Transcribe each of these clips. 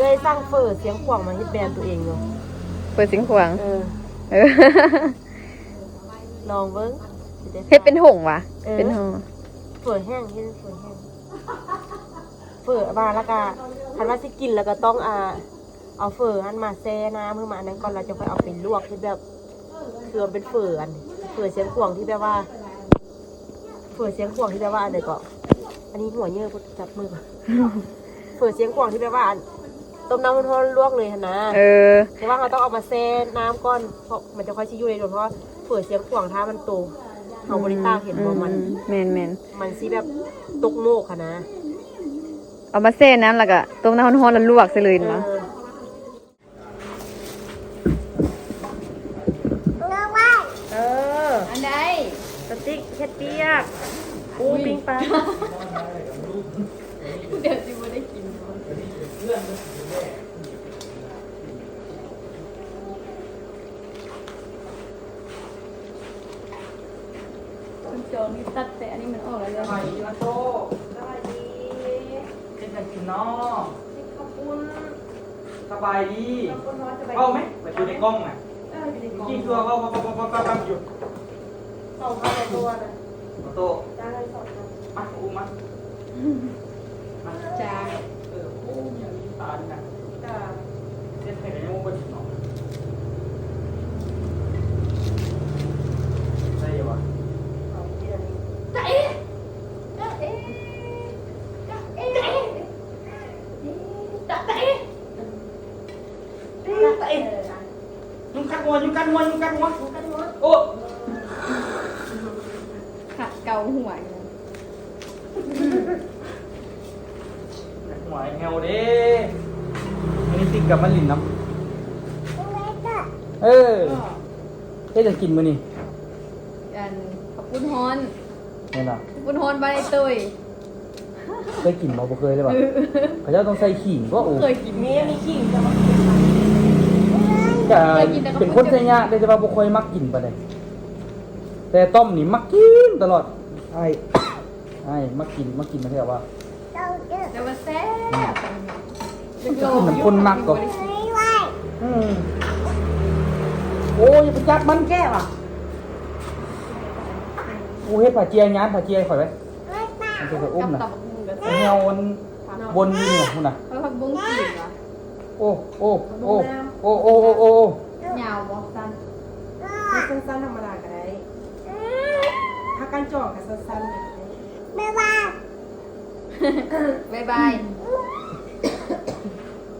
ເອື້ອຍສັ່ງເຝີຊຽງຂວາງມາເຮັດແບຣນຕົວເອງຢູ່. ເຝີຊຽງຂວາງ. ເອີ ເອີ ລອງເບິ່ງ. ເຮັດເປັນຖົງຫວາ? ເອີ ເປັນຫໍ່. ເຝີແຫ້ງ ເຮັດເຝີແຫ້ງ. ເຝີມາແລ້ວກະ ຄັນວ່າຊິກິນແລ້ວກະຕ້ອງ ອ່າ ເອົາເຝີຫັ້ນມາແຊ່ນ້ຳ ເພື່ອມາອັນນັ້ນກ່ອນ ແລ້ວຈັ່ງຄ່ອຍເອົາໄປລວກ ເຮັດແບບ ຄືວ່າເປັນເຝີອັນ ເຝີຊຽງຂວາງທີ່ແບບວ່າ ເຝີຊຽງຂວາງທີ່ແບບວ່າອັນໃດເກາະ ອັນນີ້ຫົວເຍີ້ ຈັບມືກ່ອນ. ເຝີຊຽງຂວາງທີ່ແບບວ່າອັນ ຕົ້ມນ້ຳຮ້ອນໆ ລວກເລີຍຫັ້ນນະ. ເອີ ແຕ່ວ່າເຮົາຕ້ອງເອົາມາແຊ່ນ້ຳກ່ອນ ເພາະມັນຈະຄ່ອຍຊິຢູ່ໄດ້ດົນ ເພາະວ່າເຝີຊຽງຂວາງ ຖ້າມັນໂຕ ເຮົາບໍ່ໄດ້ຕາກ ເຫັນບໍ່ ມັນ ອືມ ແມ່ນໆ ມັນຊິແບບຕົກໂໝກຫັ້ນນະ. ເອົາມາແຊ່ນ້ຳ ແລ້ວກະຕົ້ມນ້ຳຮ້ອນໆ ແລ້ວລວກໃສ່ເລີຍແມ່ນບໍ່? ເອີ ເອີ ອັນໃດ? ສະຕິກເຮັດປຽກ ປູ ປີ້ງປາ. ດຽວຊິບໍ່ໄດ້ກິນ. ຄົນຈອງນີ້ຕັດແຕ່ອັນນີ້ມັນອອກແລ້ວເດີ. ສະບາຍດີ ມາໂຕ. ສະບາຍດີ. ເຮັດຫຍັງກິນນໍ? ກິນເຂົ້າປຸ້ນ. ສະບາຍດີ. ເຂົ້າປຸ້ນເນາະ ສະບາຍດີ. ເວົ້າແມ ມາຢູ່ໃນກ້ອງນະ. ເອີ ຢູ່ໃນກ້ອງ. ກິນຄືວ່າເວົ້າ ເວົ້າ ເວົ້າ ເວົ້າ ເວົ້າຢູ່. ສອງພັນກວ່າຕົວນະ. ມາໂຕ. ຈ້າງໃຫ້ສອງພັນ. ມາ ອຸມມາ. ມາ. ຈ້າງ. ເອີ ໂອ້ ມີອັນນີ້ຕານນະ. ຈ້າ. ເຮັດໃຫ້ກະຍັງບໍ່ເບິດເນາະ. ໄດ້ຢູ່ຫວາ? ຕາເອ ຕາເອ ຕາເອ ຕາເອ ຕາເອ. ຍຸງກັດຫົວ ຍຸງກັດຫົວ ຍຸງກັດຫົວ. ໂອ້ ຂັດເກົາຫົວຢູ່. ຫົວແຮວເດ້. ມື້ນີ້ຕິກກັບມາຫຼິ້ນນຳ. ເອີ ເຮັດຫຍັງກິນມື້ນີ້? ອັນ ເຂົ້າປຸ້ນຮ້ອນ. ແມ່ນຫວາ? ເຂົ້າປຸ້ນຮ້ອນບ້ານອ້າຍເຕີຍ. ເຄີຍກິນບໍ່? ບໍ່ເຄີຍເລີຍຫວາ? ເອີ ເຂົາເຈົ້າຕ້ອງໃສ່ຂີງບໍ່? ໂອ້ ເຄີຍກິນ. ມີ ມີຂີງ ແຕ່ວ່າ ກະເປັນຄົນໄຊຍະເດ້ ແຕ່ວ່າບໍ່ຄ່ອຍມັກກິນປານໃດ. ແຕ່ຕ້ອມນີ້ມັກກິນຕະຫຼອດ. ອ້າຍ ອ້າຍມັກກິນ ມັກກິນມາແທ້ຫວາ? ແຕ່ວ່າແຊບ. ອືມ ມັນຈະຂຶ້ນນຳຄົນມັກກໍ. ອືມ ໂອ້ຍ ຢ່າໄປຈັບມັນ. ແກ້ຫວາ? ໂອ້ ເຮັດຜາເຈຍຍານ ຜາເຈຍຂ້ອຍໄວ້. ມັນຈະໄປອຸ້ມນະ. ແນວມັນວົນຢູ່ນີ້ພຸ້ນນະ. ເອີ ຜັກບຸ້ງຈີນຫວາ? ໂອ້ ໂອ້ ໂອ້ ໂອ້ ໂອ້ ໂອ້ ໂອ້ ໂອ້ ຍາວບໍ່? ສັ້ນ. ເອົາສັ້ນໆ ທຳມະດາກະໄດ້. ຜັກກັນຈອງກະສັ້ນໆ. ບາຍບາຍ. ບາຍບາຍ.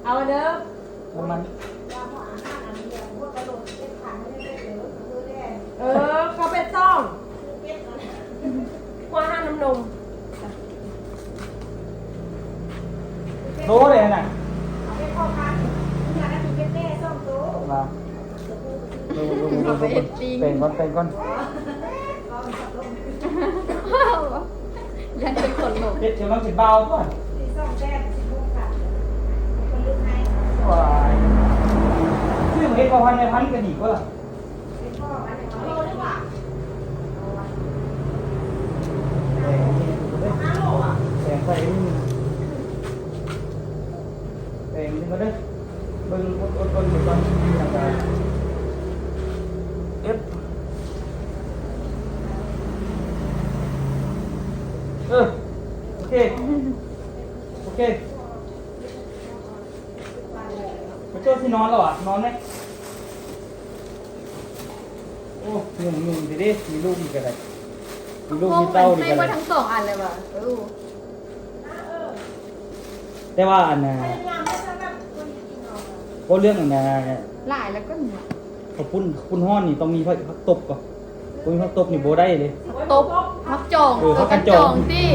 ເອົາເດີ. ນ້ຳມັນ. ເອີ ເຂົ້າເປັດສອງ ຫົວອາຫານນ້ຳນົມ. ໂຕເດ້ນະ. ເອົາເປັດພໍ່ພັນ ຢາກໄດ້ເປັດແມ່ສອງໂຕ. ວ່າ ເບິ່ງ ເບິ່ງ ເບິ່ງ ເບິ່ງ ແປງກ່ອນ ແປງກ່ອນ. ຢ້ານເປັນຄົນຫຼົງ. ເຮັດ ກຳລັງເປັນບ່າວກ່ອນ. ສີ່ສອງແປດ ສິບຫົກ ຄ່ະ ເພິ່ນລຶກໃຫ້. ວ້າຍ ຊື້ເຮັດພໍ່ພັນແມ່ພັນກະດີກວ່າລະ. ເປັນພໍ່ພັນແມ່ພັນ ແປງໃສ່ນີ້ ແປງໃສ່ນີ້ ແປງຂຶ້ນມາເດີ້. ເບິ່ງ ອົດ ອົດ ອົດ ເບິ່ງກ່ອນ ເອັດ ເອີ ໂອເຄ ໂອເຄ. ມາໂຈ້ຊິນອນແລ້ວຫວາ? ນອນໄໝ? ໂອ້ ຫຍຸ້ງໆ ເດ້ ມີລູກນີ້ກະໄດ້ ມີລູກມີເຕົ້ານີ້ກະໄດ້. ໃສ່ໝົດທັງສອງອັນເລີຍຫວາ? ເອີ ແຕ່ວ່າອັນນ່າ ເວົ້າເລື່ອງອັນນ່າ ຫຼາຍແລ້ວກໍ ເຂົ້າປຸ້ນ ເຂົ້າປຸ້ນຮ້ອນນີ້ຕ້ອງມີຜັກ ຜັກຕົບກ່ອນ. ບໍ່ມີຜັກຕົບນີ້ບໍ່ໄດ້ເດ້. ຜັກຕົບ ຜັກຈອງ. ເອີ ຜັກກັນຈອງ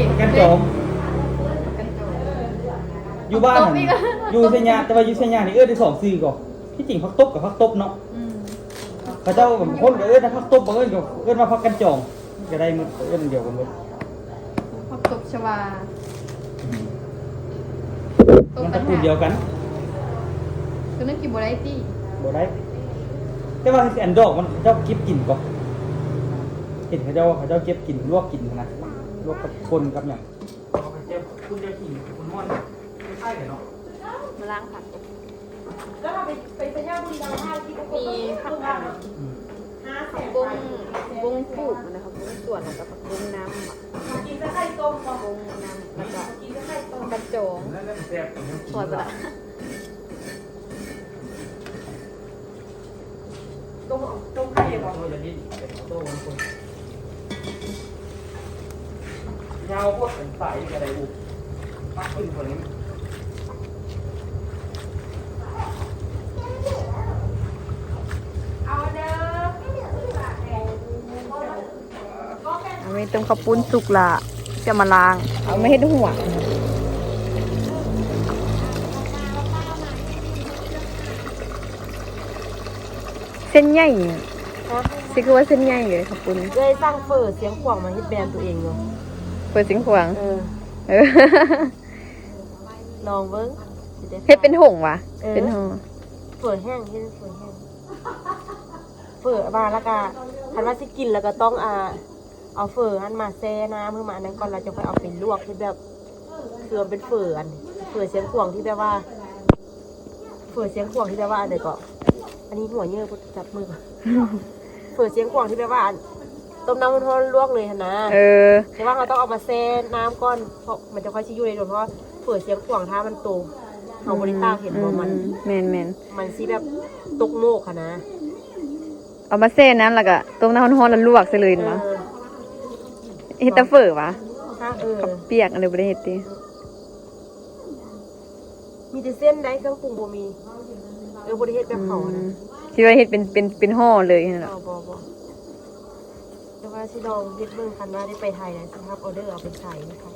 ຜັກກັນຈອງຕິ ຜັກກັນຈອງ. ຢູ່ບ້ານຫັ້ນ ຢູ່ໄຊຍະ ແຕ່ວ່າຢູ່ໄຊຍະນີ້ເອີ້ນໄດ້ສອງຊື່ກໍ ທີ່ຈິງຜັກຕົບກັບຜັກຕົບເນາະ. ອືມ ເຂົາເຈົ້າບາງຄົນກໍເອີ້ນວ່າຜັກຕົບ ບາງເອີ້ນກໍເອີ້ນວ່າຜັກກັນຈອງ ກໍໄດ້ໝົດ ເອີ້ນອັນດຽວກັນໝົດ. ຜັກຕົບຊະວາ. ອືມ ຕົບ ມັນຕະກູນດຽວກັນ. ໂຕນັ້ນກິນບໍ່ໄດ້ຕິ? ບໍ່ໄດ້ ແຕ່ວ່າອັນດອກມັນເຂົາເຈົ້າເກັບກິນກໍ ເຫັນເຂົາເຈົ້າ ເຂົາເຈົ້າເກັບກິນ ລວກກິນຫັ້ນນະ ລວກກັບຄົນກັບຫຍັງ. ເຂົາເຈົ້າ ຄຸນເຈົ້າກິນ ຄຸນຮ້ອນ ຄ້າຍໆ ກັນເນາະ. ມາລ້າງຜັກ ມີຜັກ ຜັກບົ້ງ ບົ້ງປູກນະ ຜັກບົ້ງສວນ ແລ້ວກໍຜັກບົ້ງນ້ຳ ບົ້ງນ້ຳ ແລ້ວກໍກະຈອງ ຊອຍໄປລະ ຕົ້ມ ຕົ້ມໄຂ່ບໍ່? ຍາວໂພດ ເປັນສາຍກະໄດ້ບຸ ປັກຂຶ້ນກວ່ານີ້. ເອົາເດີ ເອົາ ມີຕົ້ມເຂົ້າປຸ້ນສຸກລະ ຈະມາລ້າງ ເອົາມາເຮັດຫົວ ເສັ້ນໃຫຍ່ ຊິຄືວ່າເສັ້ນໃຫຍ່ເລີຍ ເຂົ້າປຸ້ນ ເອື້ອຍສັ່ງເຝີຊຽງຂວາງມາເຮັດແບຣນຕົວເອງເນາະ ເຝີຊຽງຂວາງ ເອີ ເອີ ລອງເບິ່ງ ເຮັດເປັນຖົງຫວາ? ເອີ ເປັນຫໍ່ ເຝີແຫ້ງ ເຮັດເຝີແຫ້ງ ເຝີມາແລ້ວກະ ຄັນວ່າຊິກິນແລ້ວກະຕ້ອງ ອ່າ ເອົາເຝີຫັ້ນມາແຊ່ນ້ຳ ເພື່ອມາອັນນັ້ນກ່ອນ ແລ້ວຈັ່ງຄ່ອຍເອົາໄປລວກ ເຮັດແບບ ຄືມັນເປັນເຝີອັນ ເຝີຊຽງຂວາງທີ່ແບບວ່າ ເຝີຊຽງຂວາງທີ່ແບບວ່າອັນໃດເກາະ ອັນນີ້ຫົວເຍີ້ພຸ້ນ ຈັບມືກ່ອນ ເຝີຊຽງຂວາງທີ່ແບບວ່າອັນ ຕົ້ມນ້ຳຮ້ອນໆລວກເລີຍຫັ້ນນະ ເອີ ແຕ່ວ່າເຮົາຕ້ອງເອົາມາແຊ່ນ້ຳກ່ອນ ເພາະມັນຈະຄ່ອຍຊິຢູ່ໄດ້ດົນ ເພາະວ່າເຝີຊຽງຂວາງຖ້າມັນໂຕ ເຮົາບໍ່ໄດ້ຕາກເຫັນບໍ່ ອືມ ມັນ ອືມ ແມ່ນໆ ມັນຊິແບບຕົກໂໝກຫັ້ນນະ. ເອົາມາແຊ່ນ້ຳ ແລ້ວກະຕົ້ມນ້ຳຮ້ອນໆ ແລ້ວລວກໃສ່ເລີຍແມ່ນບໍ່? ເອີ ເຮັດແຕ່ເຝີຫວາ? ເອີ ເຂົ້າປຽກອັນນີ້ບໍ່ໄດ້ເຮັດຕິ? ມີແຕ່ເສັ້ນໃດ໋ ເຄື່ອງປຸງບໍ່ມີ ເອີ ບໍ່ໄດ້ເຮັດແບບເຂົານະ ອືມ ຄິດວ່າເຮັດເປັນ ເປັນ ເປັນຫໍ່ເລີຍຫັ້ນແຫຼະ ບໍ່ ບໍ່ ບໍ່ ແຕ່ວ່າຊິລອງເຮັດເບິ່ງ ຄັນວ່າໄດ້ໄປໄທນະ ຊິຮັບອໍເດີເອົາໄປຂາຍຢູ່ໄທ.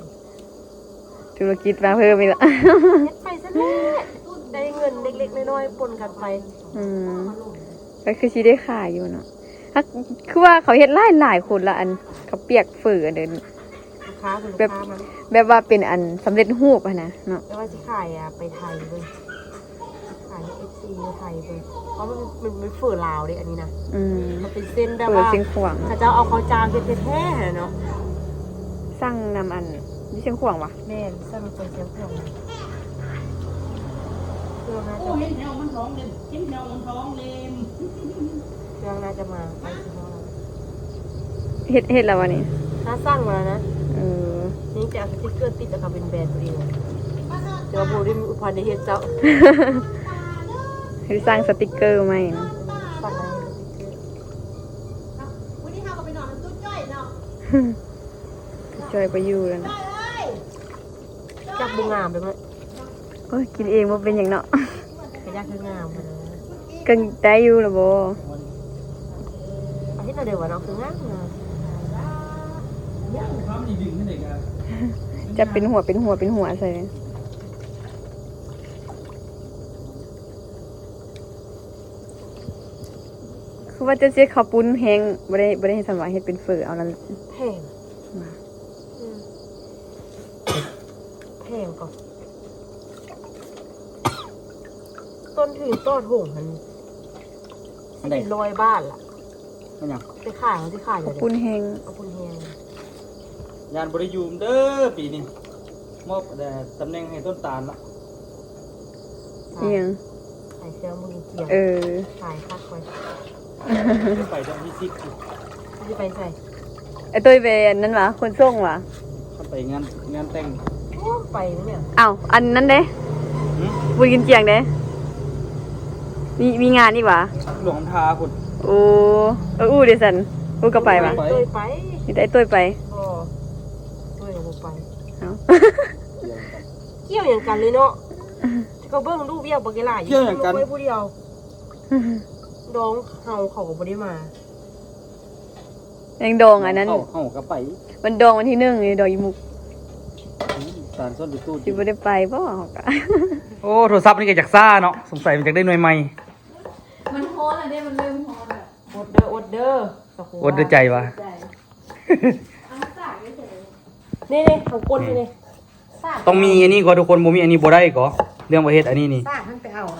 ທຸລະກິດມາເພີ່ມອີກລະ ເຮັດໄປຊັ້ນແຫຼະ ໄດ້ເງິນເລັກໆນ້ອຍໆປົນກັນໄປ ອືມ ກໍຄືຊິໄດ້ຂາຍຢູ່ເນາະ ຫາກຄືວ່າເຂົາເຮັດຫຼາຍໆຄົນລະ ອັນເຂົ້າປຽກເຝີອັນນັ້ນ ລູກຄ້າຄືລູກຄ້າມັນ ແບບວ່າເປັນອັນສຳເລັດຮູບຫັ້ນນະເນາະ ແຕ່ວ່າຊິຂາຍ ອ່າ ໄປໄທເບິ່ງ ຂາຍໃຫ້ເອັຟຊີໄທເບິ່ງ ເພາະມັນ ມັນ ມັນເຝີລາວເດ້ອັນນີ້ນະ ອືມ ມັນເປັນເສັ້ນແບບວ່າ ເຝີຊຽງຂວາງ ເຂົາເຈົ້າເອົາເຂົ້າຈ້າງເຮັດແທ້ໆຫັ້ນນະເນາະ ສັ່ງນຳອັນ ຢູ່ຊຽງຂວາງຫວາ? ແມ່ນ ສັ່ງມາຈາກຊຽງຂວາງ ເຄື່ອງໜ້າຈະ ໂອ້ ເຫັນແຖວມັນທອງເລັມ ເຫັນແຖວມັນທອງເລັມ ເຄື່ອງໜ້າຈະມາໃກ້ຊິຮອດແລ້ວ ເຮັດ ເຮັດແລ້ວຫວານີ້? ຖ້າສັ່ງມາແລ້ວນະ ເອີ ນີ້ຈະເອົາສະຕິກເກີຕິດ ແລ້ວກໍເປັນແບຣນຕົວເອງ ແຕ່ວ່າບໍ່ໄດ້ມີ ບໍ່ທັນໄດ້ເຮັດເຈົ້າ ຄືສ້າງສະຕິກເກີໃໝ່ນະ ຈ້ອຍບໍ່ຢູ່ແລ້ວນະ ຈັບບໍ່ງາມເລີຍ ໂອ້ຍ ກິນເອງບໍ່ເປັນຫຍັງເນາະ ກະຢາກຄືງາມຫັ້ນນະ ກະໄດ້ຢູ່ລະບໍ່ ເຮັດແນວໃດວະເນາະ ຄືງາມ ງາມ ຈັບເປັນຫົວ ເປັນຫົວ ເປັນຫົວໃສ່ ຄືວ່າເຈົ້າຊິເຮັດເຂົ້າປຸ້ນແຫ້ງ ບໍ່ໄດ້ ບໍ່ໄດ້ເຮັດຊັ້ນຫວາ ເຮັດເປັນເຝີເອົານັ້ນ ແພງ ອືມ ແພງກໍ ຕົ້ນທຶນຕໍ່ຖົງຫັ້ນ ອັນໃດ ສິບ ຮ້ອຍບາດລະ ແມ່ນຫຍັງ? ໄປຂາຍ ເຮົາຊິຂາຍຢູ່ເດ້ ເຂົ້າປຸ້ນແຫ້ງ ເຂົ້າປຸ້ນແຫ້ງ ຢ້ານບໍ່ໄດ້ຢູ່ເດີປີນີ້ ມອບ ເອີ ຕຳແໜ່ງໃຫ້ຕົ້ນຕານລະ ອີ່ຫຍັງ? ຂາຍເຄື່ອງບໍ່ມີກຽມ ເອີ ຂາຍຄັກໄວ້ ໄປເດືອນທີສິບ ຊິໄປໃສ? ໄອ້ຕຸ້ຍໄປອັນນັ້ນຫວາ? ຂົນສົ່ງຫວາ? ໄປງານ ງານແຕ່ງ ໂອ້ ໄປແລ້ວ ອ້າວ ອັນນັ້ນເດ້ ຫື? ບຸນກິນຈຽງເດ້ ມີ ມີງານອີກຫວາ? ຫຼວງນ້ຳທາພຸ້ນ ໂອ້ ເອີ ອູ້ເດຊັ້ນ ອູ້ກໍໄປຫວາ? ໄປ ໄປ ມີແຕ່ຕຸ້ຍໄປ ບໍ່ ຕຸ້ຍກໍບໍ່ໄປ ເອົ້າ ກ່ຽວຫຍັງກັນເລີຍເນາະ ກໍເບິ່ງດູວຽກບັກຫຼາຍຢູ່ ກ່ຽວຫຍັງກັນ ໄປຜູ້ດຽວ ດອງເຮົາເຂົາກໍບໍ່ໄດ້ມາ ຍັງດອງອັນນັ້ນ ເຮົາ ເຮົາກໍໄປ ມັນດອງວັນທີໜຶ່ງນີ້ ດອງອີ່ມຸກ ອືມ ສານຊົນໄປຕູ້ ຊິບໍ່ໄດ້ໄປບໍ່ ເຮົາກໍ ໂອ້ ໂທລະສັບນີ້ກໍຢາກຊ້າເນາະ ສົງໄສມັນຢາກໄດ້ໜ່ວຍໃໝ່ ມັນຮ້ອນແລ້ວເດ້ ມັນເລີ່ມຮ້ອນແລ້ວ ອົດເດີ ອົດເດີ ອົດເດີໃຈຫວາ? ໃຈ ນີ້ໆ ເຮົາປົນຢູ່ນີ້ ຕ້ອງມີອັນນີ້ກໍ ທຸກຄົນ ບໍ່ມີອັນນີ້ບໍ່ໄດ້ກໍ ເລື່ອງປະເທດອັນນີ້ນີ້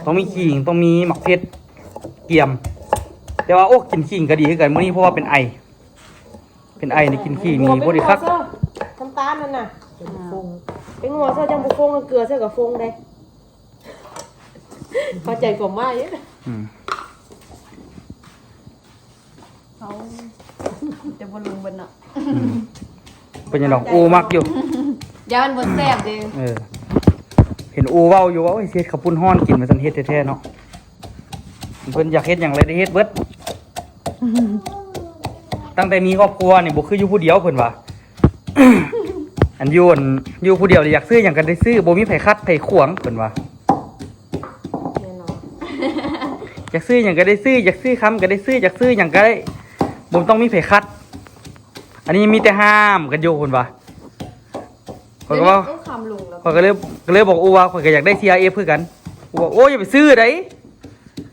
ຕ້ອງມີຂີງ ຕ້ອງມີໝາກເຜັດກຽມ ແຕ່ວ່າ ໂອ້ ກິນຂີງກໍດີຄືກັນມື້ນີ້ ເພາະວ່າເປັນໄອ ເປັນໄອນີ້ ກິນຂີງນີ້ບໍ່ໄດ້ຄັກ ນ້ຳຕານນັ້ນນະ ເປັນຟົງ ເປັນຫົວເຈົ້າຈັ່ງບໍ່ຟົງ ເກືອເຈົ້າກໍຟົງເດ້. ເຂົ້າໃຈຄວາມໝາຍຢູ່. ອືມ ເອົາ ແຕ່ບໍ່ລົງເບິດເນາະ. ອືມ ເປັນຫຍັງດອກ ໂອ້ ມັກຢູ່. ຢ້ານມັນບໍ່ແຊບເດ້. ເອີ ເຫັນໂອ້ເວົ້າຢູ່ວ່າ ໂອ້ຍ ຊິເຮັດເຂົ້າປຸ້ນຮ້ອນກິນ ວ່າຊັ້ນ. ເຮັດແທ້ໆເນາະ. ເພິ່ນຢາກເຮັດຫຍັງແລ້ວໄດ້ເຮັດເບິດ. ຕັ້ງແຕ່ມີຄອບຄົວນີ້ບໍ່ຄືຢູ່ຜູ້ດຽວເພິ່ນວ່າ. ອັນຢູ່ ອັນຢູ່ຜູ້ດຽວນີ້ຢາກຊື້ຫຍັງກໍໄດ້ຊື້ ບໍ່ມີໃຜຂັດໃຜຂວາງເພິ່ນວ່າ. ແນ່ນອນ. ຢາກຊື້ຫຍັງກໍໄດ້ຊື້ ຢາກຊື້ຄຳກໍໄດ້ຊື້ ຢາກຊື້ຫຍັງກໍໄດ້ ບໍ່ຕ້ອງມີໃຜຂັດ. ອັນນີ້ມີແຕ່ຫ້າມກັນຢູ່ເພິ່ນວ່າ. ຂ້ອຍກໍເວົ້າ ຂ້ອຍກໍເລີຍ ກໍເລີຍບອກອູວ່າ ຂ້ອຍກໍຢາກໄດ້ ທີອາເອັຟ ຄືກັນ. ອູວ່າ ໂອ້ ຢ່າໄປຊື້ໃດ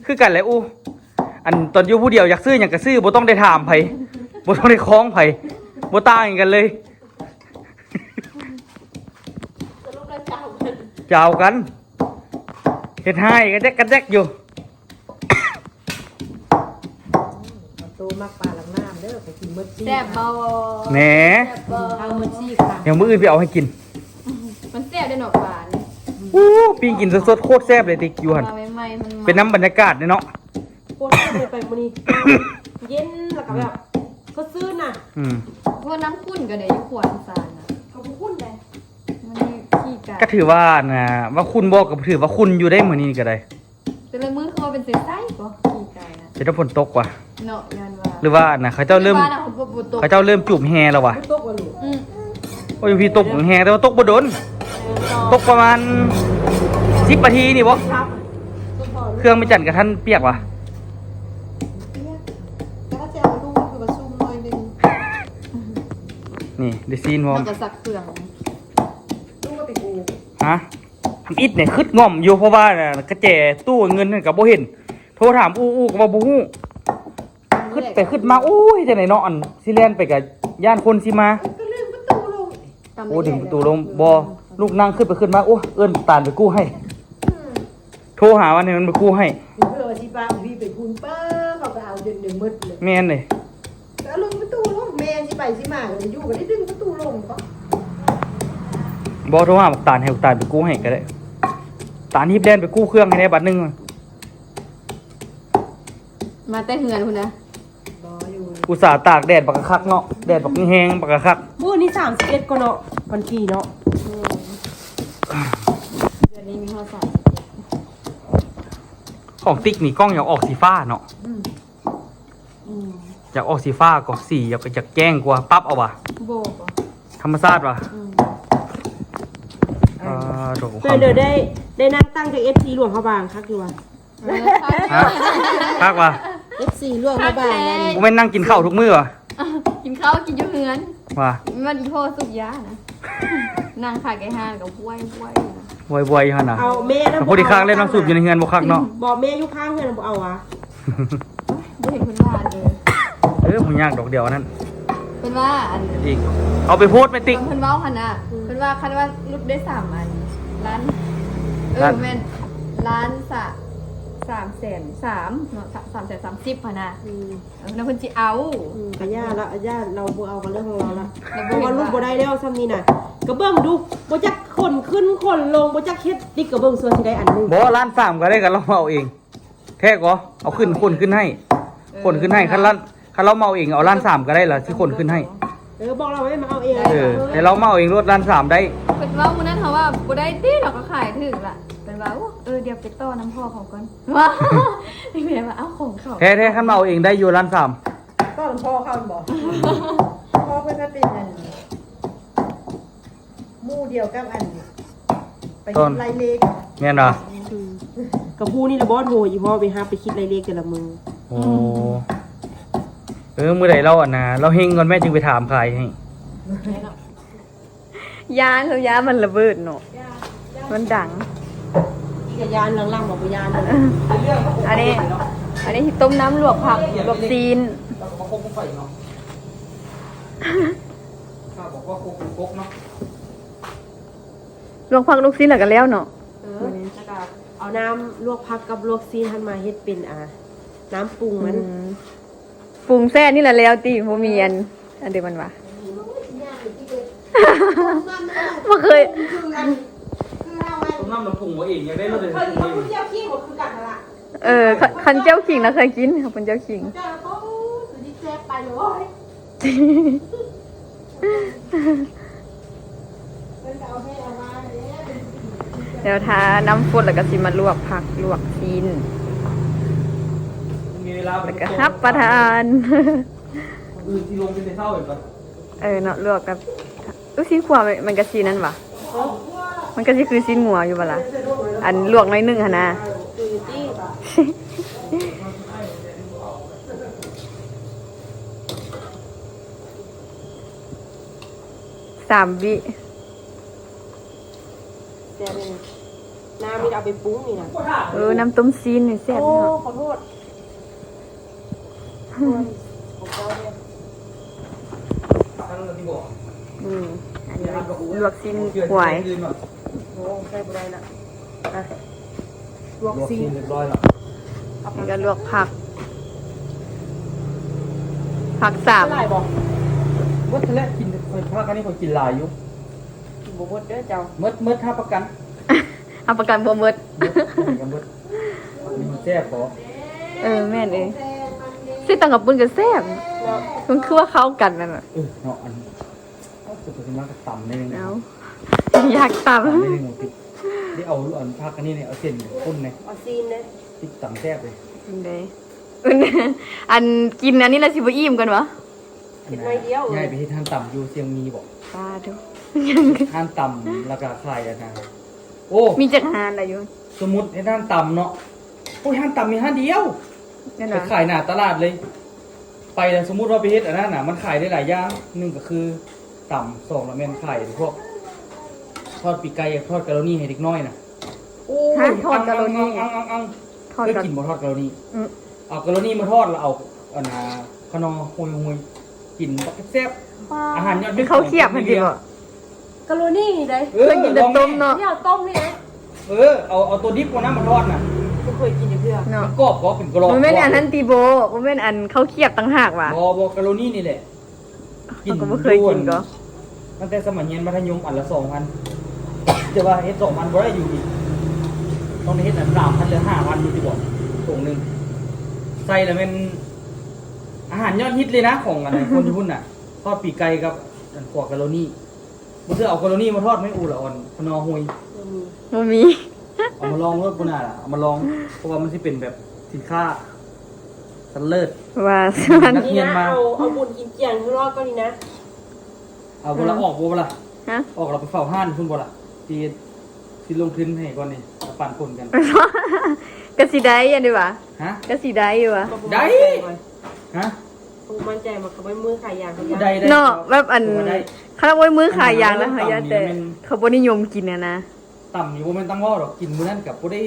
ຄືກັນແຫຼະອູ. ອັນຕອນຢູ່ຜູ້ດຽວຢາກຊື້ຫຍັງກໍຊື້ ບໍ່ຕ້ອງໄດ້ຖາມໃຜ ບໍ່ຕ້ອງໄດ້ຄ້ອງໃຜ ບໍ່ຕ່າງຫຍັງກັນເລີຍ. ຈາວກັນ ເຮັດຮ້າຍກະແຈກກະແຈກຢູ່. ອາໂຕມັກປາລຳນ້ຳເດີ ໄປກິນໝົດຊີ້. ແຊບບໍ່? ແໝ ແຊບບໍ່? ເອົາໝົດຊີ້ຄ່ະ. ດຽວມື້ອື່ນໄປເອົາໃຫ້ກິນ. ມັນແຊບເດ້ເນາະປານີ້. ອູ້ ປີ້ງກິນສົດໆ ໂຄດແຊບເລີຍຕິ ຢູ່ຫັ້ນ. ມາໃໝ່ໆ ມັນ ເປັນນຳບັນຍາກາດເດ້ເນາະ. ໂຄດແຊບເລີຍ ໄປມື້ນີ້ເຢັນ ແລ້ວກໍແບບ ອືມ ສົດຊື່ນນະ. ອືມ ເພາະນ້ຳຂຸ່ນກໍໄດ້ຢູ່ຂວດສານນະ ກໍບໍ່ຂຸ່ນເດ້. ມັນມີຂີ້ກາຍ ກໍຖືວ່ານະ ວ່າຂຸ່ນບໍ່ ກໍຖືວ່າຂຸ່ນຢູ່ເດ້ມື້ນີ້ກໍໄດ້. ແຕ່ລະມື້ຄືວ່າເປັນໃສໆ ບໍ່ຂີ້ກາຍນະ. ເປັນແຕ່ຝົນຕົກວ່າເນາະ ຍ້ອນວ່າ ຫຼືວ່ານະ ເຂົາເຈົ້າເລີ່ມ ເຂົາເຈົ້າເລີ່ມຈູບແຮ່ແລ້ວວ່າ. ຝົນຕົກວ່າລູກ? ອືມ ໂອ້ຍ ຢູ່ພີ້ຕົກແຮງ ແຕ່ວ່າຕົກບໍ່ດົນ. ເອີ ຕົກປະມານສິບນາທີນີ້ບໍ່? ເຄື່ອງແມ່ຈັນກະທັນປຽກວ່າ. ປຽກ ແຕ່ວ່າຊິເອົາລູກຄືວ່າຊຸ່ມໜ້ອຍໜຶ່ງ. ນີ້ໄດ້ຊີ້ນພ້ອມ ເຮົາກໍຊັກເຄື່ອງ. ລູກກໍໄປກູ້ ຮະ? ທຳອິດນີ້ຄຶດງ່ອມຢູ່ ເພາະວ່ານະ ກະແຈຕູ້ເງິນນັ້ນກໍບໍ່ເຫັນ. ໂທຖາມອູ ອູກໍວ່າບໍ່ຮູ້. ຄຶດໄປຄຶດມາ ໂອ້ຍ ຈັ່ງໃດເນາະ ອັນຊິແລ່ນໄປກະຢ້ານຄົນຊິມາ. ກໍດຶງປະຕູລົງ. ໂອ້ ດຶງປະຕູລົງ. ບໍ່ ລູກນັ່ງຄຶດໄປຄຶດມາ ໂອ້ຍ ເອີ້ນຕານໄປກູ້ໃຫ້. ອືມ ໂທຫາມັນໃຫ້ມັນມາກູ້ໃຫ້. ເພື່ອວ່າຊິປາກະພີໄປພຸ້ນ ປ້າ ເຂົາກໍເອົາຈົນໄດ້ໝົດເລີຍ. ແມ່ນເດ້. ກໍລົງປະຕູລົງ ແມ່ຊິໄປຊິມາກໍໄດ້ຢູ່ ກໍໄດ້ດຶງປະຕູລົງ. ບໍ່ ໂທຫາບັກຕານ ໃຫ້ບັກຕານໄປກູ້ໃຫ້ກໍໄດ້. ຕານຮີບແລ່ນໄປກູ້ເຄື່ອງໃຫ້ແດ່ບາດໜຶ່ງ. ມາແຕ່ເຮືອນພຸ້ນນະ. ບໍ່ຢູ່ ອຸດສ່າຕາກແດດບັກກະຄັກເນາະ ແດດບັກແຮງບັກກະຄັກ. ມື້ນີ້ສາມສິບເອັດກວ່າເນາະ ວັນທີເນາະ. ແມ່ນ ເດືອນນີ້ມີຮອດສາມສິບເອັດ. ຂອງຕິກນີ້ກ້ອງຢາກອອກສີຟ້າເນາະ. ອືມ ອືມ ຢາກອອກສີຟ້າກໍສີຢາກ ຢາກແຈ້ງກວ່າ ປັບເອົາວ່າ. ບໍ່ ບໍ່ ທຳມະຊາດວ່າ. ອືມ ອ່າ ໂດ ເອີ ດຽວໄດ້ ໄດ້ນັ່ງຕັ້ງແຕ່ ເອັຟຊີ ຫຼວງພະບາງຄັກຢູ່ວ່າ. ເອີ ຮະ? ຄັກວ່າ ເອັຟຊີ ຫຼວງພະບາງ. ບໍ່ແມ່ນນັ່ງກິນເຂົ້າທຸກມື້ຫວາ? ກິນເຂົ້າກິນຢູ່ເຮືອນວ່າ. ມັນອີ່ພໍ່ສູບຢານະ ນັ່ງຂາຍໄກ່ຫ່ານກໍບວຍໆຢູ່ນະ. ບວຍໆຢູ່ຫັ້ນນະ. ເອົາແມ່ນະ ພໍດີຄັກເລີຍເນາະ ສູບຢູ່ໃນເຮືອນບໍ່ຄັກເນາະ. ບໍ່ ແມ່ຢູ່ຂ້າງເຮືອນບໍ່ເອົາຫວາ? ບໍ່ເຫັນເພິ່ນວ່າເດີ. ເອີ ບໍ່ຍາກດອກ ດຽວອັນນັ້ນ ເພິ່ນວ່າອັນອີກ ເອົາໄປໂພສແມ່ຕິກ. ເພິ່ນເວົ້າຫັ້ນນະ ອືມ ເພິ່ນວ່າຄັນວ່າຫຼຸດໄດ້ສາມອັນ ລ້ານ ເອີ ລ້ານ ແມ່ນ ລ້ານສາມ ສາມແສນສາມເນາະ ສາມແສນສາມສິບຫັ້ນນະ. ອືມ ເອີ ແລ້ວເພິ່ນຊິເອົາ. ອືມ ກໍຢ່າລະ ຢ່າ ລາວບໍ່ເອົາກໍເລື່ອງຂອງລາວລະ. ເພາະວ່າຫຼຸດບໍ່ໄດ້ແລ້ວຊ່ຳນີ້ນະ. ກໍເບິ່ງດູ ບໍ່ຈັກຂົນຂຶ້ນຂົນລົງ ບໍ່ຈັກເຮັດຕິກ ກໍເບິ່ງສ່ວນຊິໄດ້ອັນໜຶ່ງ. ບໍ່ ລ້ານສາມກໍໄດ້ ກໍລອງເອົາເອງ. ແທ້ກໍເອົາຂຶ້ນ ຂົນຂຶ້ນໃຫ້ ເອີ ຂົນຂຶ້ນໃຫ້. ຄັນລະ ຄັນລາວເມົາເອງ ເອົາລ້ານສາມກໍໄດ້ລະ ຊິຂົນຂຶ້ນໃຫ້. ເອີ ບອກລາວໃຫ້ມາເອົາເອງ. ເອີ ໃຫ້ລາວເມົາເອງໂລດ ລ້ານສາມໄດ້. ເພິ່ນເວົ້າມື້ນັ້ນເຮົາວ່າບໍ່ໄດ້ຕິ ລາວກໍຂາຍຖືກລະ. ເພິ່ນວ່າ ໂອ້ ເອີ ດຽວໄປຕໍ່ນຳພໍ່ເຂົາກ່ອນ. ວ່າ ແມ່ວ່າ ເອົາຂອງເຂົາ. ແທ້ໆ ຄັນມາເອົາເອງໄດ້ຢູ່ລ້ານສາມ. ຕໍ່ນຳພໍ່ເຂົາແມ່ນບໍ່? ພໍ່ເພິ່ນກໍເປັນອັນ ໝູ່ດຽວກັບອັນໄປຄິດໄລ່ເລກ. ແມ່ນບໍ່? ອືມ ກໍຜູ້ນີ້ລະບໍ່ໂທອີ່ພໍ່ໄປຮັບໄປຄິດໄລ່ເລກແຕ່ລະມື້. ໂອ້ ເອີ ມື້ໃດລາວອັນນະ ລາວເຮັງກ່ອນແມ່ຈຶ່ງໄປຖາມຂາຍໃຫ້. ຢ້ານ ລາວຢ້ານມັນລະເບີດເນາະ ມັນດັງ. ນີ້ກໍຢ້ານ ຫຼັງໆ ບອກບໍ່ຢ້ານ. ອັນນີ້ ອັນນີ້ຊິຕົ້ມນ້ຳລວກຜັກລວກຊີ້ນ. ລວກຜັກລວກຊີ້ນແລ້ວກໍແລ້ວເນາະ. ເອີ ແລ້ວກໍເອົານ້ຳລວກຜັກກັບລວກຊີ້ນຫັ້ນມາເຮັດເປັນ ອ່າ ນ້ຳປຸງມັນ. ອືມ ປຸງແຊບນີ້ລະແລ້ວຕິ ບໍ່ມີອັນ ອັນເດມັນວ່າ. ບໍ່ເຄີຍ ຕົ້ມນ້ຳແລ້ວປຸງເອົາເອງ ຢາກໄດ້ລົດເລີຍ. ເຄີຍກິນກັບຜູ້ດຽວຂີ້ບໍ່ຄືກັນ. ເອີ ຄັນ ຄັນແຈ່ວຂີງນະເຄີຍກິນ ຄັນແຈ່ວຂີງ. ດຽວຖ້ານ້ຳຟົດແລ້ວກໍຊິມາລວກຜັກລວກຊີ້ນ ແລ້ວກໍຮັບປະທານ. ເອີເນາະ ລວກກັບ ອຸຍ ຊີ້ນຂົ້ວ ມັນ ມັນກະຊິນັ້ນຫວາ ມັນກະຊິຄືຊີ້ນງົວຢູ່ບໍ່ລະ ອັນລວກໜ້ອຍໜຶ່ງຫັ້ນນະ. ສາມວິ ແຊບເລີຍ ນ້ຳນີ້ເອົາໄປປຸງນີ້ນະ. ເອີ ນ້ຳຕົ້ມຊີ້ນນີ້ແຊບເນາະ. ໂອ້ ຂໍໂທດ. ອືມ ອັນນີ້ລວກຊີ້ນຄວາຍ. ໂອ້ ໃສ່ບໍ່ໄດ້ລະ ອ່ະ ລວກຊີ້ນ ລວກຊີ້ນຮຽບຮ້ອຍລະ. ນີ້ກໍລວກຜັກ ຜັກສາມ ຫຼາຍບໍ່? ເບິດແຫຼະ ກິນ ຂ້ອຍ ຜັກອັນນີ້ຂ້ອຍກິນຫຼາຍຢູ່. ກິນບໍ່ເບິດເດີເຈົ້າ. ເບິດ ເບິດ ຮັບປະກັນ ຮັບປະກັນບໍ່ເບິດ. ເບິດ ເບິດ ເບິດ ມັນແຊບບໍ່? ເອີ ແມ່ນເອີ ໃສ່ຕຳກະປຸ້ນກໍແຊບເນາະ. ມັນຄືວ່າເຂົ້າກັນນັ້ນນະ. ເອີເນາະ ອັນ ເອົາ ຄືເພິ່ນມາກໍຕຳແດ່. ເອົາ ຢາກຕຳ ຕຳແດ່. ໄດ້ເອົາອັນຜັກອັນນີ້ນີ້ ເອົາເສັ້ນຄົນແດ່ ເອົາຊີ້ນເດ້ ຕິດຕຳແຊບເດ້. ເປັນໃດ ອັນ ກິນອັນນີ້ລະຊິບໍ່ອີ່ມກ່ອນຫວາ? ກິນໜ້ອຍດຽວ. ຍ້າຍໄປເຮັດຮ້ານຕຳຢູ່ຊຽງມີບໍ? ປາໂທ້ ຮ້ານຕຳ ແລ້ວກໍຂາຍອັນນັ້ນ. ໂອ້ ມີຈັກຮ້ານລະຢູ່? ສົມມຸດເຮັດຮ້ານຕຳເນາະ. ໂອ້ຍ ຮ້ານຕຳມີຮ້ານດຽວ ໄປຂາຍໜ້າຕະຫຼາດເລີຍ. ໄປແລ້ວ ສົມມຸດວ່າໄປເຮັດອັນນັ້ນນະ ມັນຂາຍໄດ້ຫຼາຍຢ່າງ. ໜຶ່ງກໍຄືຕຳ ສອງລະແມ່ນຂາຍພວກທອດປີກໄກ່ ທອດກາໂລນີໃຫ້ເດັກນ້ອຍນະ. ໂອ້ຍ ທອດກາໂລນີ ອັງໆໆ ເຄີຍກິນບໍ່ທອດກາໂລນີ? ອືມ ເອົາກາໂລນີມາທອດ ແລ້ວເອົາອັນນ່າ ຂະໜໍ່ໂຮຍໆ ກິນບັກແຊບ. ອາຫານຍອດຮິດ ເຂົ້າຄຽບຫັ້ນຕິບໍ? ກາໂລນີນີ້ໃດ໋ ເຄີຍກິນແຕ່ຕົ້ມເນາະ. ເອົາຕົ້ມນີ້ເດ້. ເອີ ເອົາ ເອົາໂຕດິບເອົານຳມາທອດນະ. ບໍ່ເຄີຍກິນຈັກເທື່ອເນາະ. ມັນກອບບໍ່? ເປັນກະຫຼອກ. ບໍ່ແມ່ນອັນນັ້ນຕິບໍ? ບໍ່ແມ່ນອັນເຂົ້າຄຽບຕ່າງຫາກຫວາ? ບໍ່ ບໍ່ ກາໂລນີນີ້ແຫຼະ. ເຮົາກໍບໍ່ເຄີຍກິນກໍ ຕັ້ງແຕ່ສະໄໝຮຽນມັດທະຍົມອັນລະສອງພັນ ແຕ່ວ່າເຮັດສອງພັນບໍ່ໄດ້ຢູ່ນີ້ ຕ້ອງໄດ້ເຮັດອັນສາມພັນ ຫຼື ຫ້າພັນຢູ່ຕິບໍ? ຖົງໜຶ່ງ ໃສ່ລະແມ່ນອາຫານຍອດຮິດເລີຍນະ ຂອງອັນຄົນຢູ່ພຸ້ນນະ ທອດປີກໄກ່ກັບອັນຂົ້ວກາໂລນີ. ບໍ່ເຊື່ອເອົາກາໂລນີມາທອດໃຫ້ອູລະອອນ ຂະໜໍ່ໂຮຍ. ບໍ່ມີ ບໍ່ມີ. ເອົາມາລອງໂລດ ບໍ່ໜ້າລະ ເອົາມາລອງ ເພາະວ່າມັນຊິເປັນແບບສິນຄ້າຊັ້ນເລີດ. ວ່າຊັ້ນ. ນັກຮຽນມາ ເອົາ ເອົາບຸນກິນຈຽງຢູ່ລອດກ່ອນນີ້ນະ. ເອົາບໍ່ລະ ອອກບໍ່ລະ? ຮະ? ອອກລະໄປເຝົ້າຮ້ານພຸ້ນບໍ່ລະ? ຊິ ຊິລົງທຶນໃຫ້ກ່ອນນີ້ ແລ້ວປັນຜົນກັນ. ກໍຊິໄດ້ຢູ່ຫວາ? ຮະ? ກໍຊິໄດ້ຢູ່ຫວາ? ໄດ້. ຮະ? ບໍ່ໝັ້ນໃຈວ່າເຂົາເປັນມືຂາຍຢາງ ໄດ້ ໄດ້ ເນາະ. ແບບອັນ ຄັນວ່າເປັນມືຂາຍຢາງນະ ເຂົາຢ້ານແຕ່ເຂົາບໍ່ນິຍົມກິນຫັ້ນນະ. ຕຳນີ້ບໍ່ແມ່ນຕຳເວົ້າດອກ ກິນມື້ນັ້ນກໍບໍ່ໄດ້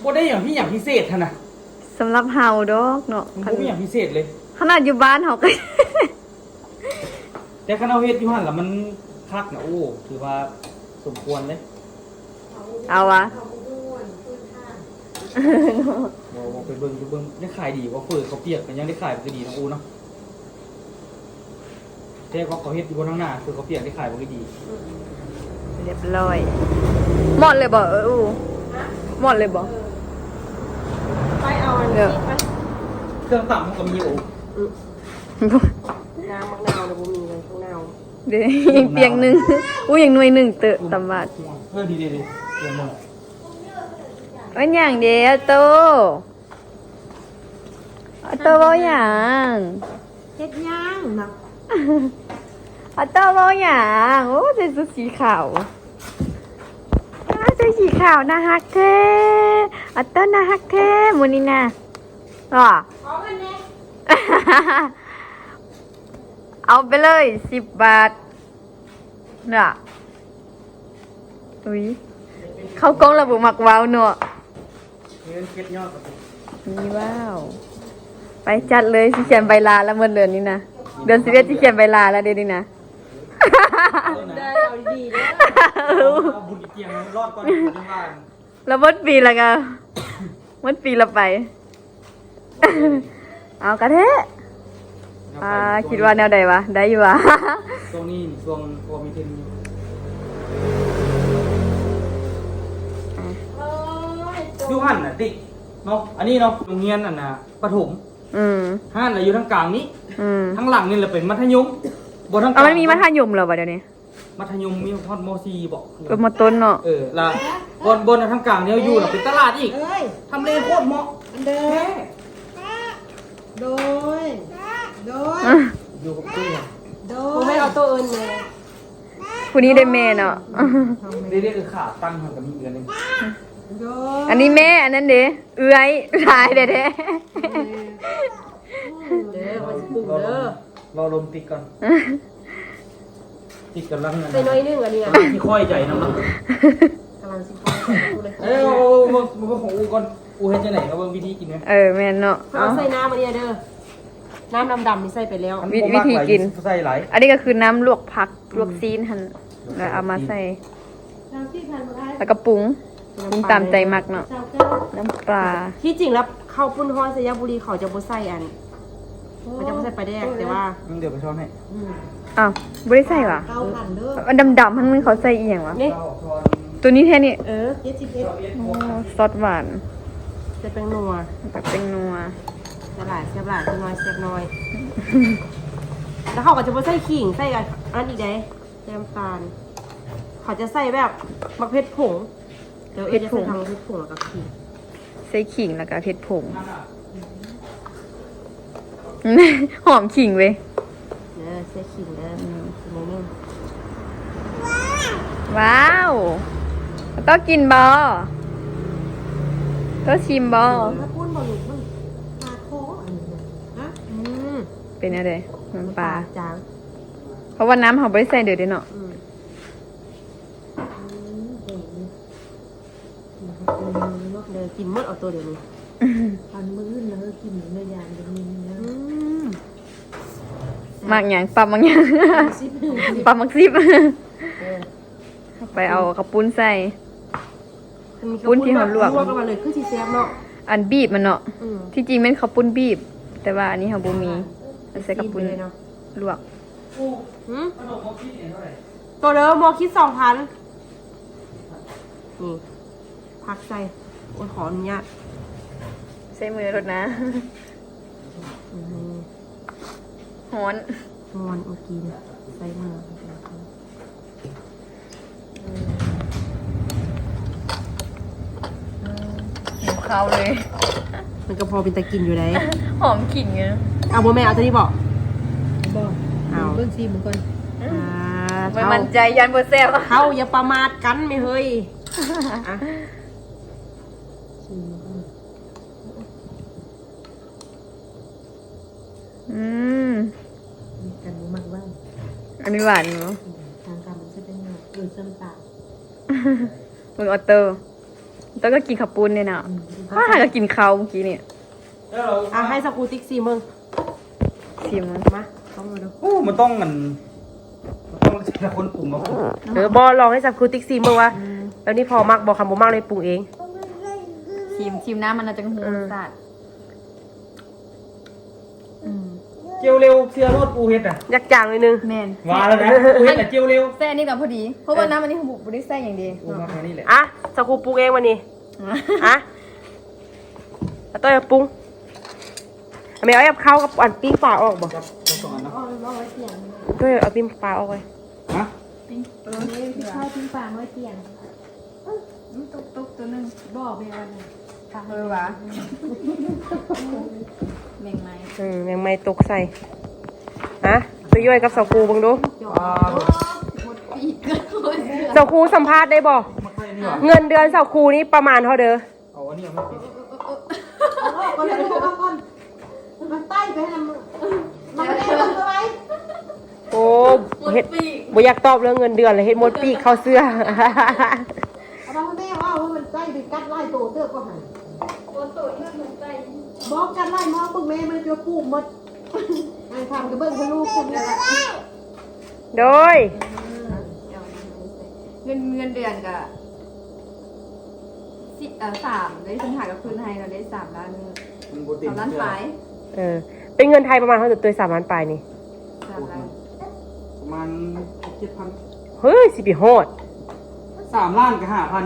ບໍ່ໄດ້ຫຍັງທີ່ຫຍັງພິເສດຫັ້ນນະ. ສຳລັບເຮົາດອກເນາະ ມັນບໍ່ມີຫຍັງພິເສດເລີຍ. ຂະໜາດຢູ່ບ້ານເຮົາກໍ ແຕ່ຄັນເຮົາເຮັດຢູ່ຫັ້ນລະມັນຄັກນະ ໂອ້ ຖືວ່າສົມຄວນເດ້. ເອົາຫວາ? ບໍ່ ບໍ່ ໄປເບິ່ງ ໄປເບິ່ງ ໄດ້ຂາຍດີບໍ່? ເຝີເຂົ້າປຽກກໍຍັງໄດ້ຂາຍບໍ່ຄ່ອຍດີເນາະ ໂອ້ເນາະ. ແທ້ກໍເຂົາເຮັດຢູ່ບ່ອນທາງໜ້າ ເຝີເຂົ້າປຽກໄດ້ຂາຍບໍ່ຄ່ອຍດີ. ຮຽບຮ້ອຍ. ໝົດເລີຍບໍ່? ເອີ ໝົດເລີຍບໍ່? ໄປເອົາອັນນີ້ໄປ. ເຄື່ອງຕຳມັນກໍມີຢູ່. ອື ນ້ຳໝາກນາວນະ ບໍ່ມີເລີຍ ໝາກນາວ. ເດ້ ປຽງໜຶ່ງ. ອຸ້ຍ ຍັງໜ່ວຍໜຶ່ງເຕີ ຕຳຫວານ. ເອີ ດີໆໆ ປຽງໜຶ່ງ. ແມ່ນຫຍັງເດ ອາໂຕ? ອາໂຕເວົ້າຫຍັງ? ເຮັດຫຍັງນະ? ອາໂຕເວົ້າຫຍັງ? ໂອ້ ໃສ່ຊຸດສີຂາວ. ອ້າ ໃສ່ສີຂາວ ໜ້າຮັກແທ້. ອາໂຕໜ້າຮັກແທ້ມື້ນີ້ນະ. ຫວາ? ເອົາໄປເລີຍສິບບາດ. ນະ ອຸ້ຍ ເຂົ້າກ້ອງແລ້ວບໍ່ມັກເວົ້າເນາະ. ເງິນເກັບຍອດ ມີວ້າວ. ໄປຈັດເລີຍ ຊິຂຽນໃບລາລະໝົດເດືອນນີ້ນະ. ເດືອນສິບເອັດ ຊິຂຽນໃບລາລະເດນີ້ນະ. ໄດ້ ເອົາດີໆເດີ. ເອົາບຸນກຽງລອດກ່ອນ ຈັ່ງວ່າ. ລະໝົດປີລະກະ ໝົດປີລະໄປ. ເອົາກະແທ້. ອ່າ ຄິດວ່າແນວໃດຫວາ? ໄດ້ຢູ່ຫວາ? ຊ່ວງນີ້ຊ່ວງ ພໍມີທຶນຢູ່. ອ່າ ຢູ່ຫັ້ນນະຕິ. ເນາະ ອັນນີ້ເນາະ ໂຮງຮຽນອັນນ່າ ປະຖົມ ອືມ ຮ້ານລະຢູ່ທາງກາງນີ້ ອືມ ທາງຫຼັງນີ້ລະເປັນມັດທະຍົມ ບໍ່ ທາງກາງ ເອົາ ມັນມີມັດທະຍົມແລ້ວບໍ່ດຽວນີ້? ມັດທະຍົມມີຮອດ ມ.ສີ່ ບໍ? ເອີ ມ.ຕົ້ນເນາະ ເອີ ລະບ່ອນ ບ່ອນທາງກາງທີ່ເຮົາຢູ່ນະ ເປັນຕະຫຼາດອີກ ເອີຍ ທຳເລໂຄດເໝາະ ອັນເດີ ແທ້ ໂດຍ ໂດຍ ອ່ະ ຢູ່ກັບຕຸ້ຍ ໂດຍ ບໍ່ແມ່ນເອົາໂຕອື່ນແດ່ ຜູ້ນີ້ໄດ້ແມ່ເນາະ ເດ້ໆ ເອີ ຂາຕັ້ງຫັ້ນກໍມີອີກອັນໜຶ່ງ ໂດຍ ອັນນີ້ແມ່ ອັນນັ້ນເດ້ ເອື້ອຍ ຫຼາຍແທ້ໆ ເດີ ເດີ ວ່າຊິປຸງເດີ ລໍລົມຕິດກ່ອນ ຕິດກຳລັງ ໃສ່ໜ້ອຍໜຶ່ງອັນນີ້ນະ ກຳລັງຊິຄ່ອຍໃຈນຳເນາະ ກຳລັງຊິຄ່ອຍໃຈນຳເລີຍ ເອີ ເອົາ ເອົາ ເອົາ ເອົາຂອງອູກ່ອນ ອູເຮັດຈັ່ງໃດ ເອົາເບິ່ງວິທີກິນນະ ເອີ ແມ່ນເນາະ ເອົາ ເອົາໃສ່ນ້ຳອັນນີ້ເດີ ນ້ຳດຳໆນີ້ໃສ່ໄປແລ້ວ ວິ ວິທີກິນ ໃສ່ຫຼາຍ ອັນນີ້ກໍຄືນ້ຳລວກຜັກ ອືມ ລວກຊີ້ນຫັ້ນ ແລ້ວເອົາມາໃສ່ ແລ້ວກໍປຸງ ປຸງຕາມໃຈມັກເນາະ ນ້ຳປາ ທີ່ຈິງແລ້ວເຂົ້າປຸ້ນຮ້ອນໄຊຍະບູລີເຂົາຈະບໍ່ໃສ່ອັນ ເຂົາຈະບໍ່ໃສ່ປາແດກ ແຕ່ວ່າ ອືມ ດຽວໄປຊ້ອນໃຫ້ ອືມ ອ້າວ ບໍ່ໄດ້ໃສ່ຫວາ? ເກົ້າພັນເດີ ອັນດຳໆຫັ້ນມັນເຂົາໃສ່ອີ່ຫຍັງຫວາ? ນີ້ ໂຕນີ້ແທ້ນີ້ ເອີ ເຈັດສິບເອັດ ໂອ້ ຊອດຫວານ ໃສ່ແປ້ງນົວ ໃສ່ແປ້ງນົວ ແຊບຫຼາຍ ແຊບຫຼາຍ ແຊບໜ້ອຍ ແຊບໜ້ອຍ ແລ້ວເຂົາກໍຈະບໍ່ໃສ່ຂີງ ໃສ່ອັນ ອັນອີກເດ້ ໃສ່ນ້ຳຕານ ເຂົາຈະໃສ່ແບບໝາກເຜັດຜົງ ເອີ ເຜັດຜົງ ຈະໃສ່ທັງໝາກເຜັດຜົງແລ້ວກໍຂີງ ໃສ່ຂີງແລ້ວກໍເຜັດຜົງ ຫອມຂີງເວີຍ ເອີ ໃສ່ຂີງເດີ ອືມ ຂີງໜ້ອຍໜຶ່ງ ວ້າວ ໂຕກິນບໍ່? ໂຕຊິມບໍ່? ເອີ ຖ້າປຸ້ນບໍ່ລູກ ມັນຫາຄໍອັນນີ້ນະ ຮະ ອືມ ເປັນແນວໃດ? ນ້ຳປາ ນ້ຳປາຈາງ ເພາະວ່ານ້ຳເຮົາບໍ່ໄດ້ໃສ່ເດີເນາະ ອືມ ອືມ ແຮງຢູ່ ເດີ ກິນໝົດເອົາໂຕດຽວນີ້ ອັນມື້ອື່ນລະເຮີ້ ກິນເນື້ອຢາງດຽວນີ້ນະ ອືມ ໝາກຫຍັງ? ປັບໝາກຫຍັງ? ປັບໝາກຊິບ ເອີ ໄປເອົາເຂົ້າປຸ້ນໃສ່ ປຸ້ນທີ່ເຮົາລວກ ລວກອອກມາເລີຍ ຄືຊິແຊບເນາະ ອັນບີບມັນເນາະ ອືມ ທີ່ຈິງແມ່ນເຂົ້າປຸ້ນບີບ ແຕ່ວ່າອັນນີ້ເຮົາບໍ່ມີ ເຮົາໃສ່ເຂົ້າປຸ້ນລວກ ຫືມ ໂຕເດີ ໝໍ້ຄິດສອງພັນ ນີ້ ຜັກໃສ່ ໂອ້ຍ ຂໍອະນຸຍາດ ໃຊ້ມືໂລດນະ ອືມ ຮ້ອນ ຮ້ອນ ເມື່ອກີ້ນີ້ໃຊ້ມື ເອີ ຫິວເຂົ້າເລີຍ ມັນກໍພໍເປັນຕາກິນຢູ່ໃດ ຫອມຂີງເນາະ ເອົາ ບໍ່ແມ່ນ ເອົາໂຕນີ້ບໍ? ບໍ່ ເອົາ ເບິ່ງຊີມເບິ່ງກ່ອນ ອືມ ອ່າ ບໍ່ໝັ້ນໃຈ ຢ້ານບໍ່ແຊບ ເຮົາຢ່າປະໝາດກັນແມ່ເຮີ້ຍ ອ່ະ ຊີມເບິ່ງກ່ອນ ອືມ ອັນນີ້ໝາກຫວານ ອັນນີ້ຫວານເນາະ ອືມ ທາງການມັນຊິເປັນຫຍັງ ເອີ ຊຳຕາ ເບິ່ງອອໂຕ້ ໂຕ້ກໍກິນເຂົ້າປຸ້ນເດ້ເນາະ ອືມ ຂ້ອຍຫາກໍກິນເຂົ້າມື້ກີ້ນີ້ ອ່ະ ໃຫ້ສາວຄູຕິກຊີມເບິ່ງ ຊີມເບິ່ງ ມາ ຕ້ອງເບິ່ງດູ ໂອ້ ມັນຕ້ອງອັນ ມັນຕ້ອງແຕ່ຄົນປຸງເນາະ ເອີ ບໍ່ ລອງໃຫ້ສາວຄູຕິກຊີມເບິ່ງວ່າ ອືມ ແບບນີ້ພໍມັກບໍ່ ຄັນບໍ່ມັກເລີຍປຸງເອງ ຊີມ ຊີມນ້ຳມັນ ມັນຈັ່ງຮູ້ ເອີ ລົດຊາດ ອືມ ເຈີ່ວເລັວ ເຊື່ອໂລດ ປູເຮັດນະ ຢາກຈາງໜ້ອຍໜຶ່ງ ແມ່ນ ວ່າແລ້ວນະ ປູເຮັດນະ ເຈີ່ວເລັວ ແຕ່ອັນນີ້ກໍພໍດີ ເພາະວ່າ ເອີ ນ້ຳອັນນີ້ເຮົາບໍ່ໄດ້ໃສ່ຫຍັງເດ້ ປູມາແຄ່ນີ້ແຫຼະ ອ່ະ ສາວຄູປຸງເອງວັນນີ້ ອ່ະ ອາໂຕ້ຍ ປຸງ ແມ່ເອົາແອບເຂົ້າກັບອັນປີ້ງປາອອກບໍ່? ຈັບ ຈັບສອງອັນເນາະ ເອົາ ເອົາໄວ້ຕຽງ ໂຕ້ຍ ເອົາປີ້ງປາອອກໄວ້ ຮະ? ປີ້ງ ເອີ ປີ້ງເຂົ້າ ປີ້ງປາໄວ້ຕຽງ ເອີ ມັນຕົກ ຕົກຕົວໜຶ່ງ ບໍ່ ແມ່ວ່າ ເອີ ວ່າ ແມງໄມ້ ເອີ ແມງໄມ້ຕົກໃສ່ ຮະ ໄປຢ້ອຍກັບສາວຄູເບິ່ງດູ ໝົດປີກ ສາວຄູສຳພາດໄດ້ບໍ່? ເງິນເດືອນສາວຄູນີ້ປະມານເທົ່າເດີ? ເອົາອັນນີ້ເອົາມາກິນ ເອົາອອກກ່ອນເລີຍ ເອົາອອກກ່ອນ ມັນໄຕ່ໄປນຳ ມັນແມ່ນບໍ່ໄດ້ ໂອ້ ເຮັດ ບໍ່ຢາກຕອບເລື່ອງເງິນເດືອນເລີຍ ເຮັດໝົດປີກເຂົ້າເສື້ອ ເອົາມາໃຫ້ແມ່ເວົ້າ ວ່າມັນໄຕ່ໄປກັດຫຼາຍໂຕເຕີບບໍ່ຫັ້ນ ບໍ່ ໂຕເຕີບມັນໄຕ່ ບໍ່ກັດຫຼາຍ ມອງເບິ່ງແມ່ ມັນຈະປູມໝົດ ໃຫ້ທຳກະເບິ່ງໃຫ້ລູກ ໂດຍ ເງິນ ເງິນເດືອນກະ ສິບ ເອີ ສາມ ໄດ້ ເພິ່ນຫາກັບເພິ່ນໃຫ້ ເຮົາໄດ້ສາມລ້ານ ມັນບໍ່ເຕັມ ສາມລ້ານປາຍ ເອີ ເປັນເງິນໄທປະມານເທົ່າໃດ? ສາມລ້ານປາຍນີ້ ສາມລ້ານ ປະມານຫົກເຈັດພັນ ເຮີ້ຍ ຊິໄປຮອດ ສາມລ້ານກະຫ້າພັນ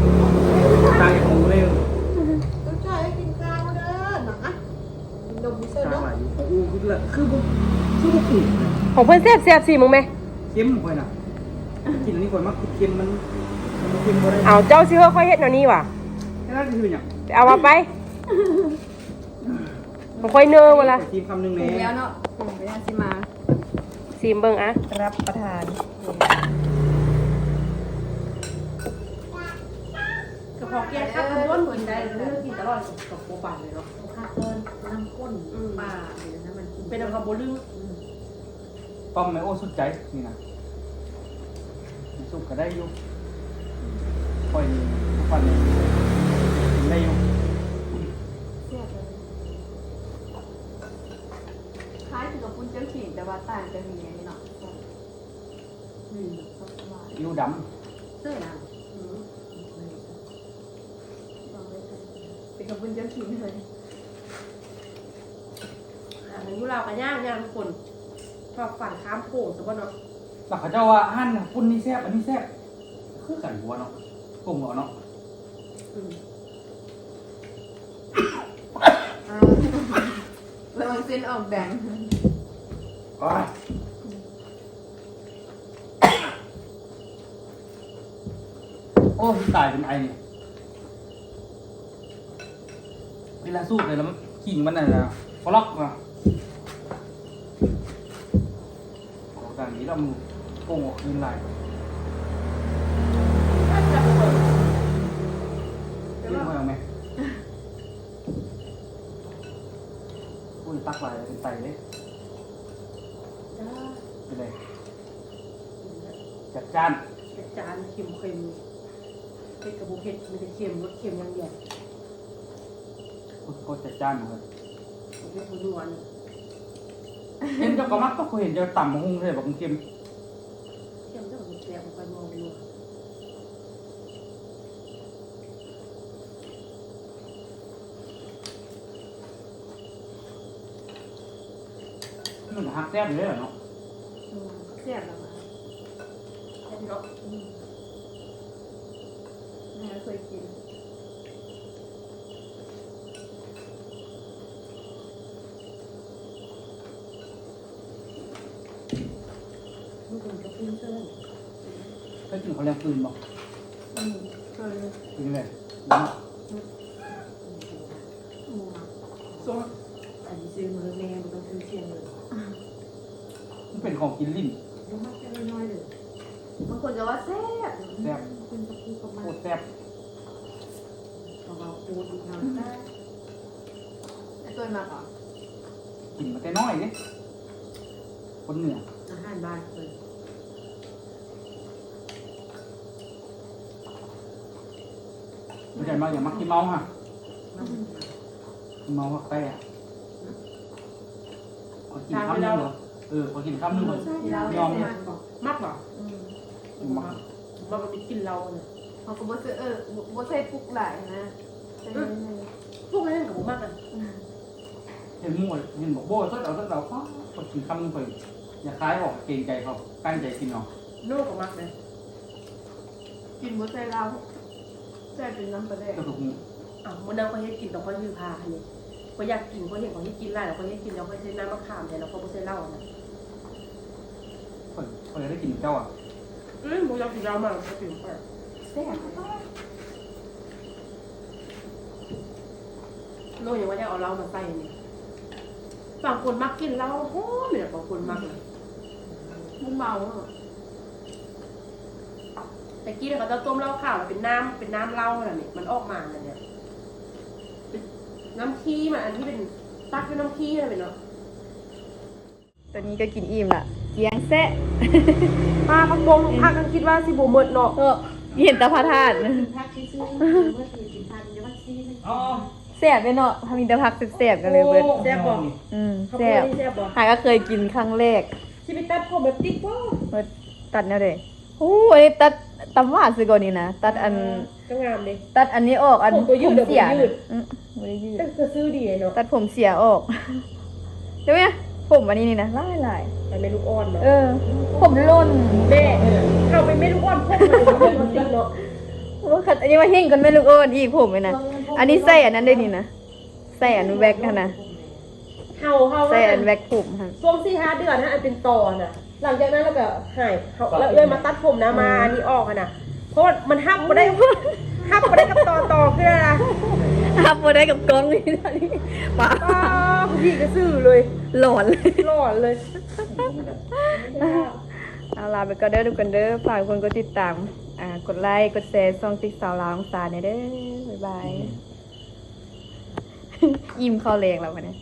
ຕາຍຂອງເລວ ຕ້ອງຈ່ອຍໃຫ້ກິນຂ້າວເດີນະ ດມເຊີເນາະ ຂອງອູຄື ຄືບໍ່ ຄືບໍ່ເຜັດນະ ຂອງເພິ່ນແຊບໆ ຊີມເບິ່ງແມ ເຄັມຂ້ອຍນະ ກິນອັນນີ້ຂ້ອຍມັກກິນເຄັມ ມັນ ມັນບໍ່ເຄັມບໍ່ໄດ້ ເອົາ ເຈົ້າຊິເຮັດ ຂ້ອຍເຮັດແນວນີ້ຫວາ ແລ້ວຊິເປັນຫຍັງ ເອົາວ່າໄປ ຂອງຂ້ອຍເນີໝົດລະ ຊີມຄຳໜຶ່ງແດ່ ແລ້ວເນາະ ອືມ ໄປຫາຊິມາ ຊີມເບິ່ງອະ ຮັບປະທານ ກະເພາະແກງຄັກ ເອີ ດ້ວນກິນໄດ້ ເຮົາກິນຕະຫຼອດ ກະບໍ່ປານເລີຍເນາະ ຄັກເກີນ ນ້ຳຂຸ້ນ ອືມ ປາ ເປັນຫຍັງກະບໍ່ລຶ້ງ ອືມ ຕ້ອມແມ່ໂອ້ ສຸດໃຈນີ້ນະ ສຸກກະໄດ້ຢູ່ ຂ້ອຍນີ້ ທຸກວັນນີ້ກິນໄດ້ຢູ່ ແຊບເລີຍ ຄ້າຍຄືກັບປຸ້ນຈ້ຽວຂີງ ແຕ່ວ່າຕ່າງແຕ່ມີອັນນີ້ເນາະ ແຊບ ອືມ ຜິວດຳ ເຊີນະ ອືມ ເປັນກັບປຸ້ນຈ້ຽວຂີງເລີຍ ຫາກິນຢູ່ລາວກະຍາກ ຍາກທຸກຄົນ ພວກຝັ່ງຂ້າມໂຂງຊະບໍ່ເນາະ ແລ້ວເຂົາເຈົ້າວ່າຮ້ານປຸ້ນນີ້ແຊບ ອັນນີ້ແຊບ ຄືກັນບໍ່ເນາະ ກົງເອົາເນາະ ອືມ ລະວັງເສັ້ນອອກແດງ ໂອ້ຍ ຕາຍເປັນໄອນີ້ ເວລາສູດໄປແລ້ວ ກິ່ງມັນນັ້ນນະ ຟະລັອກນະ ອອກທາງນີ້ລະ ໂກງອອກຄືນຫຼາຍ ກິນມາແມ່ ໂອ້ຍ ຕັກຫຼາຍເປັນໄຕເດ້ ເປັນໃດ? ຈັດຈ້ານ ຈັດຈ້ານ ເຄັມເຄັມ ເຜັດກະບໍ່ເຜັດ ມີແຕ່ເຄັມ ລົດເຄັມຢ່າງດຽວ ໂຄດຈັດຈ້ານເລີຍ ເຮັດບໍ່ນົວເນາະ ເຫັນເຈົ້າກະມັກ ເຈົ້າເຄີຍເຫັນເຈົ້າຕຳບັກຫຸ່ງເທື່ອ ບັກຫຸ່ງເຄັມ ເຄັມ ເຈົ້າກະບໍ່ແຊບ ບໍ່ຄ່ອຍນັວ ບໍ່ນົວ. ມັນກະຮັກແຊບຢູ່ເດ້ລະເນາະ ອືມ ແຊບລະຫວາ ແຊບເນາະ ອືມ ແມ່ນ ເຄີຍກິນເຂົ້າແລງຟືນບໍ່? ອືມ ເຄີຍ. ເປັນຈັ່ງໃດ? ອືມ ອັນນີ້ຊື້ມື້ແມ່ ບໍ່ຕ້ອງຊື້ສຽງເລີຍ. ມັນເປັນຂອງກິນຫຼິ້ນ ບໍ່ມັກແຕ່ນ້ອຍໆເດີ. ບາງຄົນກໍວ່າແຊບ ແຊບ ເປັນກັບຜູ້ກັບມັນ ໂຄດແຊບ. ເຂົາວ່າໂຄດຢູ່ເຮົາ ອືມ ແຊບ. ໄອ້ຕົວມັກຫວາ? ກິນມາແຕ່ນ້ອຍເດ້ ຄົນເໜືອ ອາຫານບ້ານເພິ່ນ. ຜູ້ໃດມັກ ຢາກມັກຂີ້ເມົາຫະ ອືມ ຂີ້ເມົາພາກໃຕ້ອະ. ຂ້ອຍກິນຄຳໜຶ່ງ ເອີ ຂ້ອຍກິນຄຳໜຶ່ງ ຂ້ອຍຍອມເລີຍ. ມັກບໍ່? ອືມ ມັກ ມັກກິນເຫຼົ້ານະ. ເຮົາກໍບໍ່ໃສ່ ເອີ ບໍ່ ບໍ່ໃສ່ປຸກຫຼາຍນະ. ອືມ ປຸກນັ້ນກໍບໍ່ມັກນະ. ອືມ ເຫັນໝູ່ ເຫັນບັກໂບ້ເສີດເອົາ ເສີດເອົາ ປາດ ຂ້ອຍກິນຄຳໜຶ່ງ ຂ້ອຍຢາກຄາຍອອກ ເກງໃຈເຂົາ ຕັ້ງໃຈກິນເອົາ. ໂນກໍມັກເດ້. ກິນບໍ່ໃສ່ເຫຼົ້າ ໃສ່ເປັນນ້ຳປາແດກ. ເຈົ້າກໍຮູ້. ອ້າວ ມື້ນັ້ນຂ້ອຍເຮັດກິນຕອນຂ້ອຍຖືພາຫັ້ນນີ້ ຂ້ອຍຢາກກິນ ຂ້ອຍເຫັນເຂົາເຮັດກິນຫຼາຍ ແລ້ວຂ້ອຍເຮັດກິນ ແລ້ວຂ້ອຍໃສ່ນ້ຳມະຂາມແທນ ແລ້ວຂ້ອຍບໍ່ໃສ່ເຫຼົ້ານະ. ຂ້ອຍ ຂ້ອຍໄດ້ກິນເຈົ້າອະ. ອືມ ບໍ່ຢາກກິນເຫຼົ້າມາ ຂ້ອຍກິນໄປ ແຊບ. ໂລ ຍັງວ່າຈະເອົາເຫຼົ້າມາໃສ່ນີ້. ບາງຄົນມັກກິນເຫຼົ້າ ໂອ້ຍ ແມ່ນບາງຄົນມັກນະ ບໍ່ເມົາເນາະ. ແຕ່ກີ້ເຂົາເຈົ້າຕົ້ມເຫຼົ້າຂາວ ເປັນນ້ຳ ເປັນນ້ຳເຫຼົ້າຫັ້ນນະ ມັນອອກມານັ້ນແຫຼະ ນ້ຳຂີ້ມັນ ອັນທີ່ເປັນ ຕັກຢູ່ນ້ຳຂີ້ຫັ້ນແຫຼະເນາະ. ຕອນນີ້ກໍກິນອີ່ມລະ ກ້ຽງແຊະ. ປາ ຜັກບົງຜັກ ເອີ ຄິດວ່າຊິບໍ່ໝົດເນາະ. ເອີ ເຫັນແຕ່ພະທາດ ກິນຜັກຊື່ໆ ກິນຜັກຢູ່ວັດຊີ. ອໍ ແຊບເດ້ເນາະ ຖ້າມີແຕ່ຜັກແຊບໆ ກໍເລີຍເບິດ. ໂອ້ ແຊບບໍ່? ອືມ ແຊບ. ຫາກໍເຄີຍກິນຄັ້ງແລກ. ຊິໄປຕັດຜົມແບບຕິກບໍ່? ຕັດແນວໃດ? ໂອ້ ອັນນີ້ຕັດຕຳຫວານຊື່ກ່ອນນີ້ນະ ຕັດອັນ ອ່າ ກໍງາມເດ້ ຕັດອັນນີ້ອອກ ອັນຜົມເສຍ. ອືມ ບໍ່ໄດ້ຍືດ ແຕ່ກໍຊື່ດີເນາະ ຕັດຜົມເສຍອອກ. ເຫັນໄໝ ຜົມອັນນີ້ນີ້ນະ ຫຼາຍໆ ແຕ່ແມ່ລູກອ່ອນເນາະ. ເອີ ຜົມຫຼົ່ນ ແມ່ ເຮົາເປັນແມ່ລູກອ່ອນ ຜົມມັນບໍ່ຕິດເນາະ. ໂອ້ ຄັນອັນນີ້ວ່າເຮັງກວ່າແມ່ລູກອ່ອນອີກ ຜົມນີ້ນະ. ອັນນີ້ໃສ່ອັນນັ້ນໄດ້ນີ້ນະ ໃສ່ອັນແວັກຫັ້ນນະ ເຮົາ ເຮົາ ໃສ່ອັນແວັກຜົມຫັ້ນ ຊ່ວງສີ່ຫ້າເດືອນຫັ້ນ ອັນເປັນຕໍຫັ້ນນະ. ຫຼັງຈາກນັ້ນລະກະຫາຍ ເຮົາ ລະເອື້ອຍມາຕັດຜົມນະ ມາອັນນີ້ອອກຫັ້ນນະ ເພາະວ່າມັນຮັບບໍ່ໄດ້ ຮັບບໍ່ໄດ້ກັບຕໍ ຕໍ່ຄືນະ ຮັບບໍ່ໄດ້ກັບກ້ອງນີ້. ປ້າ ຜູ້ພີກະຊື່ເລີຍ ຫຼອນ ຫຼອນເລີຍ. ເອົາ ລາໄປກ່ອນເດີທຸກຄົນເດີ ຝາກທຸກຄົນກົດຕິດຕາມ ອ່າ ກົດໄລ ກົດແຊ ຊ່ອງຕິກສາວລາວອົງສາແດ່ເດີ. ບາຍບາຍ. ອີ່ມເຂົ້າແລງແລ້ວບັດນີ້.